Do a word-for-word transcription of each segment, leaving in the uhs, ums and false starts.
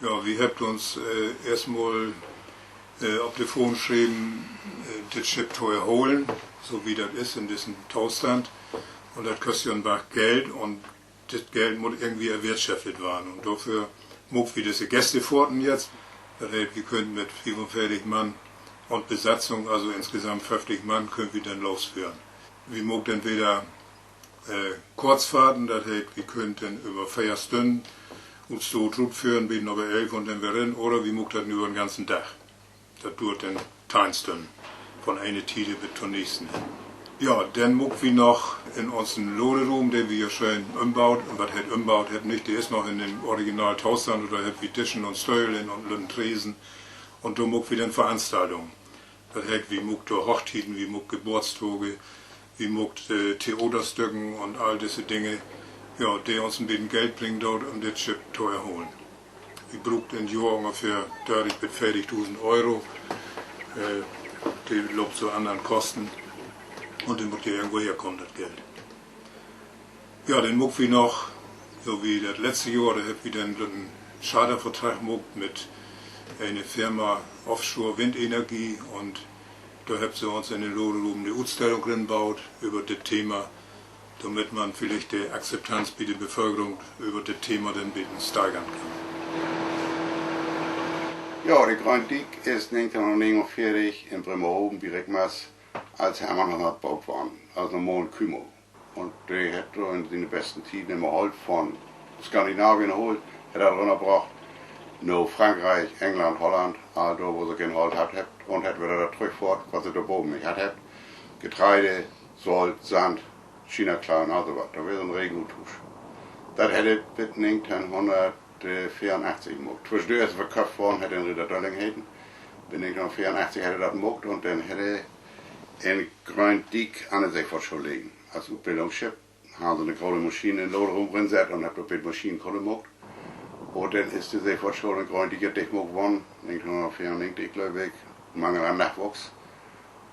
Ja, wi hebbt uns eerstmal op de Fahn schreven, dat Schipp to erholen, so wie dat is in dissen Tostand. Un dat kost ja en Barg Geld un dat Geld mutt irgendwie erwirtschaftet warrn. Un dorför maakt wi disse Gästefohrten jetzt. Dat heet, wi köönt mit fiefunveertig Mann un Besatzung, also insgesamt föfftig Mann, köönt wi denn losföhren. Wi maakt entweder Kurzfahrten, dat heet, wi köönt denn över veer Stünnen ut Stood rutföhren, beten över elf un denn weer rin, oder wi maakt dat över den ganzen Dag. Dat duert denn teihn Stünnen, von ene Tiede bit to nächsten hen. Ja, denn maakt wi noch in unsen Laderuum, den wi ja schöön ümbaut, un wat heet ümbaut, hebbt nich, de is noch in den Originaltostand, dor hebbt wi Dischen un Stöhl in un lütten Tresen, un dor maakt wi denn Veranstaltungen. Dat heet, wi maakt dor Hochtieden, wi maakt Geboortsdage, wi maakt Theaterstücken un all disse Dinge, ja, de uns en beten Geld bringen doot, üm dit Schipp to erholen. Wi bruukt in't Johr ungefähr dörtig bit veertigdusend Euro. De loopt so an an Kosten. Un de mutt ja irgendwo herkamen, dat Geld. Ja, denn maakt wi noch, so wie dat letzte Johr, dor hebbt wi denn en lütten Chartervertrag maakt mit ene Firma Offshore Windenergie un dor hebbt se uns in den Laderuum 'ne Utstellung rinbaut över dit Thema, dormit man villicht de Akzeptanz bi de Bevölkerung över dit Thema denn beten steigern kann. Ja, de Gröön Diek is negenteihnhunnertnegenunveertig in Bremerhaven bi Rickmers as Hermann Hollert boot worrn, as normalen Kümo. Un de hett dor in siene besten Tieden immer Holt von Skandinavien haalt, hett dat rünnerbrocht na Frankriek, England, Holland, all dor, wo se keen Holt hatt hebbt, un hett wedder dat trüchfohrt, wat se dor baven nich hatt hebbt. Getreide, Solt, Sand, China Clay un all so wat. Dor weer so'n regen Uttuusch. Dat hett he bit negenteihnhunnertveerunachtzig maakt. Twüschendör is he verköfft worrn, hett denn Rita Dölling heten. Bit negenteihnhunnertveerunachtzig hett he dat maakt un denn hett he in Gröön Diek an de Seefahrtsschool legen as Utbildungsschipp. Harrn se 'ne grote Maschien in Laderuum rinsett un hebbt dor beten Maschinenkunde maakt. Un denn is de Seefahrtsschool in Gröön Diek dicht maakt worrn, negenteihnhunnertveerunnegentig, glööv ik, Mangel an Nachwuchs.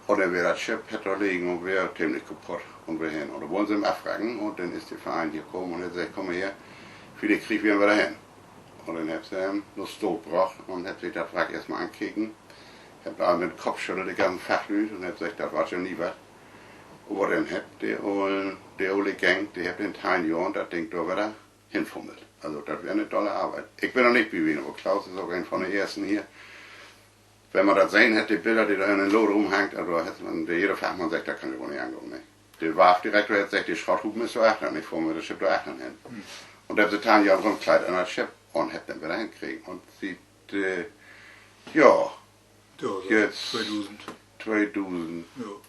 Un denn weer dat Schipp, hett dor legen un weer temlich kaputt un weer hen. Un dor wullen se em afwracken un denn is de Vereen hier kamen un hett seggt: Kumm mal her, villicht kriegt wi em wedder hen. Un denn hebbt se em na Stood brocht un hebbt sik dat Wrack eerstmal ankeken, hebbt all mit Kopp schüddelt, de ganzen Fachlüüd, un hebbt seggt: Dat warrt ja nie wat. Aver denn hebbt de ole, de ole Gang, de hebbt in teihn Johren dat Ding dor wedder henfummelt. Also dat weer 'ne dolle Arbeit. Ik bün dor nich bi ween, aver Klaus is ok een von de eersten hier. Wenn man dat sehn hett, de Biller, de dor in den Laderuum hangt, also dor hett man, de, jede Fachmann seggt: Dat kann ja woll nich angahn, ne? De Warftdirekter hett seggt: De Schrotthupen is dor achtern, ik fohr mit dat Schipp dor achtern hen. Un denn hebbt se teihn Johr rümkleit an dat Schipp un hebbt dat wedder henkregen. Un siet, ja, jetzt tweedusend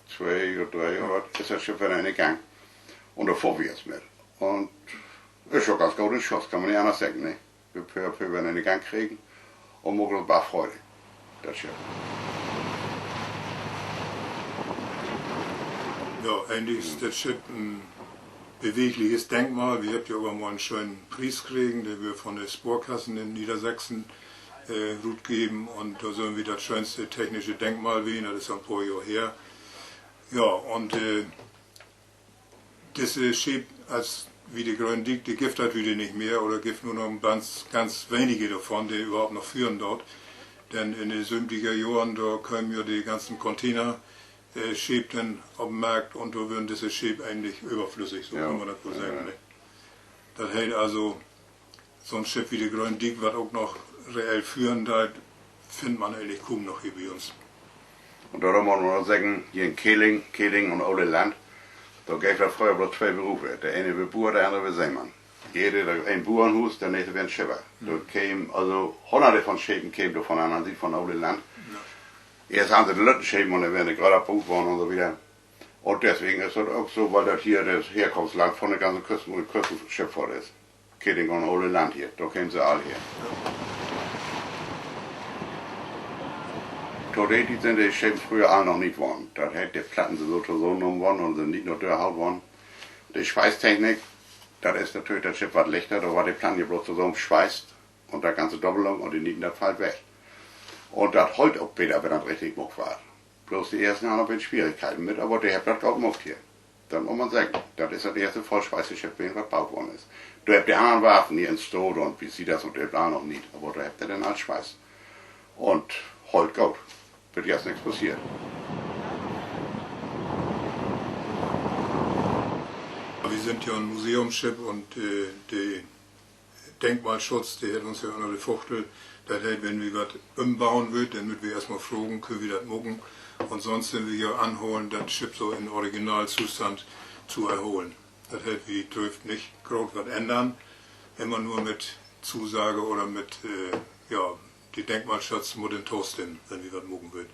twee oder dree oder wat is dat Schipp wedder in de Gang. Un dor fohrt wi jetzt mit. Un is ok ganz goot in Schuss, kann man nich anners seggen, ne? Wi hebbt dat wedder in de Gang kregen un maakt uns Barg Freuden, dat Schipp. Ja, egentlich is dat Schipp en bewegliches Denkmal. Wi hebbt ja ok mal en schönen Pries kregen, de weer von de Sporkassen in Niedersachsen rutgeven un dor sünd wi dat schöönste technische Denkmal ween, dat is en poor Johr her. Ja, un disse Scheep, as wie de Gröön Diek, de gifft dat hüüt nich mehr oder gifft nur noch ganz, ganz wenige dorvon, de överhaupt noch föhren doot. Denn in de söventiger Johren, dor kemen ja de ganzen Container-Scheep denn op 'n Markt un dor weren disse Scheep egentlich överflüssig, so kann man dat woll seggen, ne? Dat heet also, so'n Schipp wie de Gröön Diek, wat ok noch reell föhren deit, finnt man egentlich kuum noch hier bi uns. Un dorüm mutt man noch seggen, hier in Kehdingen, Kehdingen un Ole Land, dor geev dat fröher blots twee Berufe. De ene weer Buer, de anner weer Seemann. Jeder, een Buernhuus, de nächste weer en Schipper. Dor kemen also hunnerte von Schepen kemen dor von de anner Siet von Ole Land. Eerst harrn se de lütten Schepen un denn weren de grötter buut worrn un so wieder. Un deswegen is dat ok so, wiel dat hier dat Herkunftsland von de ganze Küsten-, Küstenschippfohrt is. Kehdingen un Ole Land hier, dor kemen se all her. To de Tiet sünd de Schepen fröher all noch niet worrn. Dat heet, de Platten sünd so tosamennahmen worrn un sünd niet na dörhaut worrn. De Sweißtechnik, dat is natürlich dat Schipp wat lichter, dor warrt de Platten ja blots tosamensweißt un dat ganze Doppelung un de Nieten, dat fallt weg. Un dat hollt ok beter, wenn dat richtig maakt warrt. Blots de eersten harrn en beten Swierigkeiten mit, aver de hebbt dat goot maakt hier. Dat mutt man seggen. Dat is dat eerste Vollspeis-Schipp ween, wat buut worrn is. Dor hebbt de annern Warven hier in Stood un Vesuvius un Elbe noch nich, aver dor hebbt de denn al Speis. Un hollt goot. Bit jetzt nix passeert. Wi sünd ja en Museumsschipp un, äh, de Denkmalschutz, de hett uns ja ünner de Fuchtel. Dat heet, wenn wi wat ümboen wüllt, denn mööt wi eerstmal fragen, köönt wi dat maken. Un sünst sünd wi ja anholen, dat Schipp so in Originaltostand to erholen. Dat heet, wi dröövt nich groot wat ännern. Immer nur mit Zusage oder mit, äh, ja, de Denkmalschutz mutt denn tostimmen, wenn wi wat maken wüllt.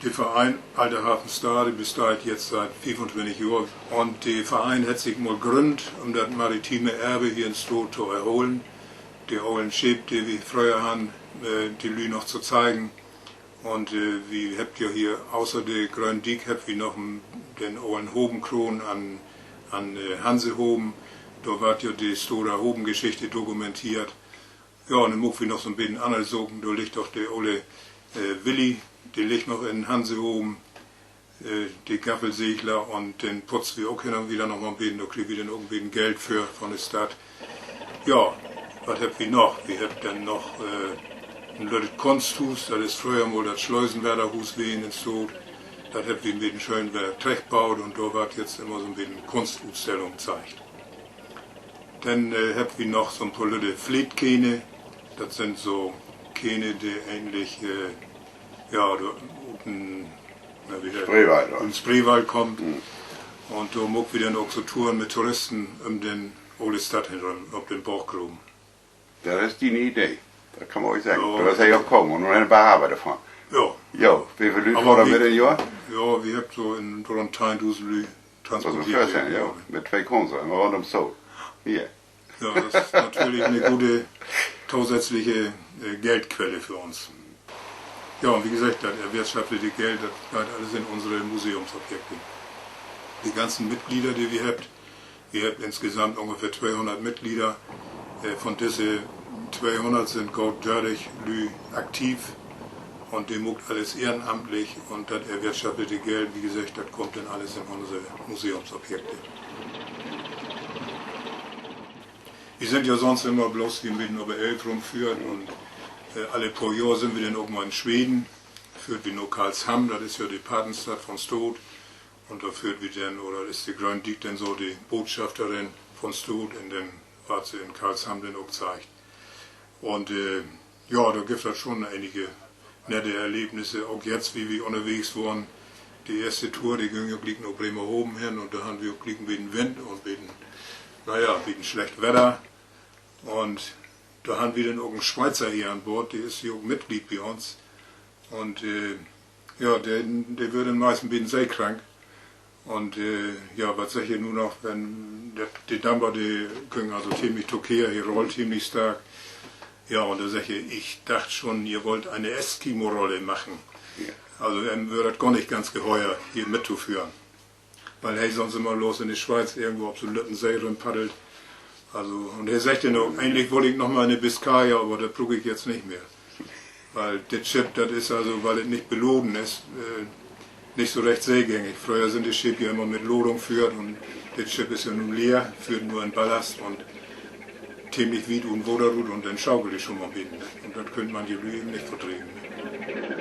De Verein Alte Hafenstaad, de besteiht jetzt siet fiefuntwintig Johr. Un de Verein hett sik mal grünnt, üm dat maritime Erbe hier in Stood to erholen. De olen Scheep, de wi fröher harrn, äh, de Lüüd noch to zeigen. Un, äh, wi hebbt ja hier, außer de Gröön Diek, hebbt wi noch en, den olen Havenkroon an, an, äh, Hansehaven. Dor warrt ja de Stoder Havengeschichte dokumenteert. Ja, un denn maakt wi noch so'n beten anner Saken. Dor liggt doch de ole, äh, Willi, de liggt noch in Hansehaven, äh, de Gaffelsegler, un den putzt wi ok hen un wedder noch mal en beten, dor kriegt wi denn ok en beten Geld för von de Stadt. Ja, wat hebbt wi noch? Wi hebbt denn noch, äh, en lüttet Kunsthuus, dat is fröher mal dat Slösenwärterhuus ween in Stood. Dat hebbt wi en beten schöön wedder trechtbuut un dor warrt jetzt immer so'n beten Kunstutstellung zeigt. Denn, äh, hebbt wi noch so'n poor lütte Fleetkähne. Dat sünd so Kähne, de egentlich, äh, ja, dor ut den, na, wi, ut den Spreewald kaamt. Un dor maakt wi denn ok so Touren mit Touristen üm den ole Stadt hen rüm, op den Borggraven. Dat is diene Idee. Dat kann man ok seggen. Dor is he op kamen un nu hett he en beten Arbeit dorvon. Jo, wo veel Lüüd gahn mit in Johr? Ja, wi hebbt so in rund teihndusend Lüüd transporteert. Mit twee Konsuln, rundum so. Hier. Ja, dat is natürlich en gode tosätzliche, äh, Geldquelle för uns. Ja, un wie geseggt, dat erwirtschaftete Geld, dat geiht allens in unsere Museumsobjekte. De ganzen Mitglieder, de wi hebbt, wi hebbt insgesamt ungefähr tweehunnert Mitglieder. Äh, von disse tweehunnert sünd goot dörtig Lüüd aktiv. Un de maakt allens ehrenamtlich un dat erwirtschaftete Geld, wie geseggt, dat kummt denn allens in unsere Museumsobjekte. Wi sünd ja sünst immer bloots hier midden op de Elv rümföhrt un, äh, alle poor Johr sünd wi denn ok mal in Schweden. Föhrt wi na Karlshamn, dat is ja de Patenstadt von Stood. Un dor föhrt wi denn, oder is de Gröön Diek denn so de Botschafterin von Stood, un denn warrt se in Karlshamn denn ok zeigt. Un, äh, ja, dor gifft dat schon enige nette Erlebnisse. Ok jetzt, wie wi ünnerwegens weren, de eerste Tour, de güng ja gliek na Bremerhaven hen un dor harrn wi ok gliek en beten Wind un beten, na ja, beten slecht Wedder. Un dor harrn wi denn ok en Schweizer hier an Boord, de is hier ok Mitglied bi uns. Un, äh, ja, de, de wöör meist en beten seekrank. Un, äh, ja, wat segg ik nu noch, wenn de, de Damper, de güng also teemlich tokehr, he roll teemlich stark. Ja, un dor seggt he: Ich dachte schon, ihr wollt eine Eskimo-Rolle machen. Also, em wöör dat gor nich ganz geheuer, hier mittoföhren. Wiel he sünst immer bloots in de Schweiz irgendwo op so'n lütten See rümpaddelt. Also, un he seggt denn ok: Egentlich wull ik noch mal in de Biskaya, aver dat bruuk ik jetzt nich mehr. Wiel dat Schipp, dat is also, wiel dat nich beladen is, äh, nich so recht seegängig. Fröher sünd de Scheep ja immer mit Ladung föhrt un dat Schipp is ja nu leer, föhrt nu in Ballast un teemlich wiet ut 'n Water rut un denn schaukelt dat schon mal 'n beten, ne? Un dat köönt manche Lüüd even nich verdregen, ne?